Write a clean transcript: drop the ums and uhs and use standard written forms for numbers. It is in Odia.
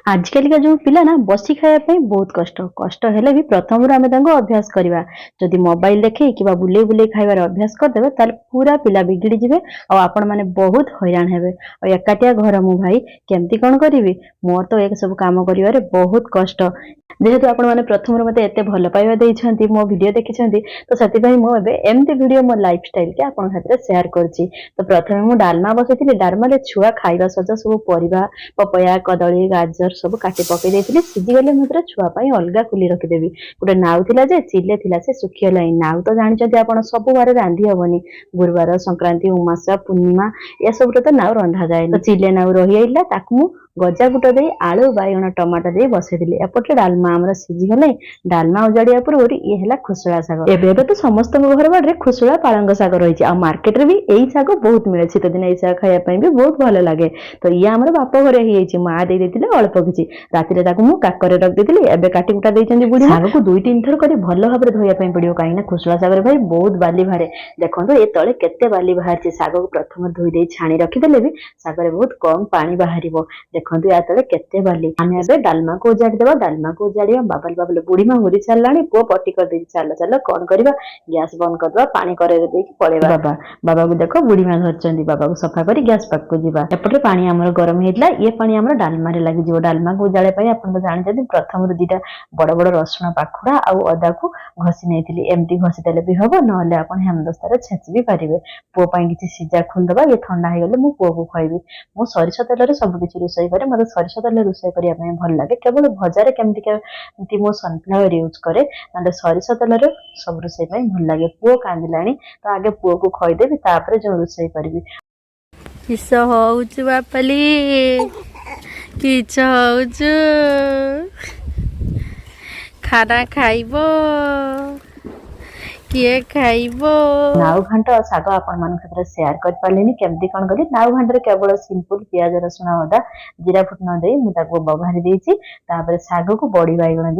ଆଜିକାଲିକା ଯୋଉ ପିଲା ନା, ବସି ଖାଇବା ପାଇଁ ବହୁତ କଷ୍ଟ। କଷ୍ଟ ହେଲେ ବି ପ୍ରଥମରୁ ଆମେ ତାଙ୍କୁ ଅଭ୍ୟାସ କରିବା। ଯଦି ମୋବାଇଲ ଦେଖେଇ କିମ୍ବା ବୁଲେଇ ବୁଲେଇ ଖାଇବାର ଅଭ୍ୟାସ କରିଦେବେ, ତାହେଲେ ପୁରା ପିଲା ବିଗିଡ଼ି ଯିବେ ଆଉ ଆପଣମାନେ ବହୁତ ହଇରାଣ ହେବେ। ଆଉ ଏକାଟିଆ ଘର ମୁଁ ଭାଇ, କେମିତି କଣ କରିବି? ମୋର ତ ଏ ସବୁ କାମ କରିବାରେ ବହୁତ କଷ୍ଟ। ଯେହେତୁ ଆପଣମାନେ ପ୍ରଥମରୁ ମୋତେ ଏତେ ଭଲ ପାଇବା ଦେଇଛନ୍ତି, ମୋ ଭିଡ଼ିଓ ଦେଖିଛନ୍ତି, ତ ସେଥିପାଇଁ ମୁଁ ଏବେ ଏମିତି ଭିଡ଼ିଓ, ମୋ ଲାଇଫ ଷ୍ଟାଇଲକି ଆପଣଙ୍କ ସାଥିରେ ସେୟାର କରୁଛି। ତ ପ୍ରଥମେ ମୁଁ ଡାଲମା ବସେଇଥିଲି। ଡାଲମାରେ ଛୁଆ ଖାଇବା ସଜ ସବୁ ପରିବା, ପପୟା, କଦଳୀ, ଗାଜର ସବୁ କାଟି ପକେଇ ଦେଇଥିଲି। ସିଝିଗଲେ ମୁଁ ସେଥିରେ ଛୁଆ ପାଇଁ ଅଲଗା ଖୋଲି ରଖିଦେବି। ଗୋଟେ ନାଉ ଥିଲା ଯେ ଚିଲେ ଥିଲା, ସେ ଶୁଖିଗଲାଣି। ନାଉ ତ ଜାଣିଛନ୍ତି ଆପଣ, ସବୁ ବାରରେ ରାନ୍ଧି ହବନି। ଗୁରୁବାର, ସଂକ୍ରାନ୍ତି, ଉମାସା, ପୂର୍ଣ୍ଣିମା, ଏସବୁରେ ତ ନାଉ ରନ୍ଧା ଯାଏନି। ତ ଚିଲେ ନାଉ ରହିଯାଇଥିଲା, ତାକୁ ମୁଁ ଗଜା ବୁଟ ଦେଇ, ଆଳୁ, ବାଇଗଣ, ଟମାଟୋ ଦେଇ ବସେଇଥିଲି। ଏପଟେ ଡାଲମା ଆମର ସିଝିଗଲେ। ଡାଲମା ଉଜାଡ଼ିବା ପୂର୍ବରୁ ଇଏ ହେଲା ଖୁସୁଳା ଶାଗ। ଏବେ ଏବେ ତ ସମସ୍ତଙ୍କ ଘର ବାଡ଼ିରେ ଖୁସୁଳା, ପାଳଙ୍ଗ ଶାଗ ରହିଛି ଆଉ ମାର୍କେଟରେ ବି ଏଇ ଶାଗ ବହୁତ ମିଳେ। ଶୀତ ଦିନେ ଏଇ ଶାଗ ଖାଇବା ପାଇଁ ବି ବହୁତ ଭଲ ଲାଗେ। ତ ଇଏ ଆମର ବାପ ଘରେ ହେଇଯାଇଛି। ମା ଦେଇ ଦେଇଥିଲେ ଅଳ୍ପ କିଛି। ରାତିରେ ତାକୁ ମୁଁ କାକରେ ରଖିଦେଇଥିଲି। ଏବେ କାଟି କୁଟା ଦେଇଛନ୍ତି ବୁଢୀ। ଶାଗକୁ ଦୁଇ ତିନି ଥର କରି ଭଲ ଭାବରେ ଧୋଇବା ପାଇଁ ପଡିବ, କାହିଁକି ନା ଖୁସୁଳା ଶାଗରେ ଭାଇ ବହୁତ ବାଲି ବାହାରେ। ଦେଖନ୍ତୁ, ଏ ତଳେ କେତେ ବାଲି ବାହାରିଛି। ଶାଗକୁ ପ୍ରଥମେ ଧୋଇ ଦେଇ ଛାଣି ରଖିଦେଲେ ବି ଶାଗରେ ବହୁତ କମ ପାଣି ବାହାରିବ। ଦେଖନ୍ତୁ, ୟା ତଳେ କେତେ ବାଲି। ଆମେ ଏବେ ଡାଲମାକୁ ଉଜାଡ଼ି ଦେବା। ଡାଲମାକୁ ଉଜାଡ଼ିବା। ବାବାଲ ବାବାଲ, ବୁଢୀ ମା ହୁରି ସାରିଲାଣି। ପୁଅ ପଟି କରିଦେଇଛି, ଚାଲ ଚାଲ। କଣ କରିବା? ଗ୍ୟାସ ବନ୍ଦ କରିଦବା, ପାଣି କରେଇରେ ଦେଇକି ପଳେଇବା। ବାବା, ବାବାକୁ ଦେଖ, ବୁଢୀ ମା ଧରିଛନ୍ତି। ବାବାକୁ ସଫା କରି ଗ୍ୟାସ ପାଖକୁ ଯିବା। ଏପଟେ ପାଣି ଆମର ଗରମ ହେଇଥିଲା। ଇଏ ପାଣି ଆମର ଡାଲମାରେ ଲାଗିଯିବ। ଡାଲମାକୁ ଉଜାଡ଼ିବା ପାଇଁ ଆପଣ ତ ଜାଣିଛନ୍ତି, ପ୍ରଥମରୁ ଦିଟା ବଡ ବଡ ରସୁଣ ପାଖୁଡା ଆଉ ଅଦାକୁ ଘଷି ନେଇଥିଲି। ଏମିତି ଘଷି ଦେଲେ ବି ହବ, ନହେଲେ ଆପଣ ହେମଦସ୍ତାରେ ଛେଚି ବି ପାରିବେ। ପୁଅ ପାଇଁ କିଛି ସିଝା ଖୋଲିଦବା। ଇଏ ଥଣ୍ଡା ହେଇଗଲେ ମୁଁ ପୁଅକୁ ଖୁଆଇବି। ମୁଁ ସରିଷ ତେଲରେ ସବୁ କିଛି ରୋଷେଇ କରେ। ମତେ ସରିଷ ତେଲରେ ରୋଷେଇ କରିବା ପାଇଁ ଭଲ ଲାଗେ। କେବଳ ଭଜାରେ କେମିତି କେମିତି ମୁଁ ସନଫ୍ଲାୱାର ୟୁଜ୍ କରେ, ନହେଲେ ସରିଷ ତେଲରେ ସବୁ ରୋଷେଇ ପାଇଁ ଭଲ ଲାଗେ। ପୁଅ କାନ୍ଦିଲାଣି, ତ ଆଗେ ପୁଅକୁ ଖୁଆଇଦେବି, ତାପରେ ଯୋଉ ରୋଷେଇ କରିବି। କିସ ହଉଛୁ ବାପାଲି? କିଛ ହଉଛୁ? ଖାନା ଖାଇବ? କିଏ ଖାଇବ? ନାଉ ଘାଣ୍ଟ ଆଉ ଶାଗ ଆପଣମାନଙ୍କ ସାଥିରେ ସେୟାର କରିପାରିଲିନି, କେମିତି କଣ କଲି। ନାଉ ଘାଣ୍ଟରେ କେବଳ ସିମ୍ପଲ ପିଆଜ, ରସୁଣ, ଅଦା, ଜିରା ଫୁଟଣ ଦେଇ ମୁଁ ତାକୁ ବଘାରି ଦେଇଛି। ତାପରେ ଶାଗକୁ ବଡି, ବାଇଗଣ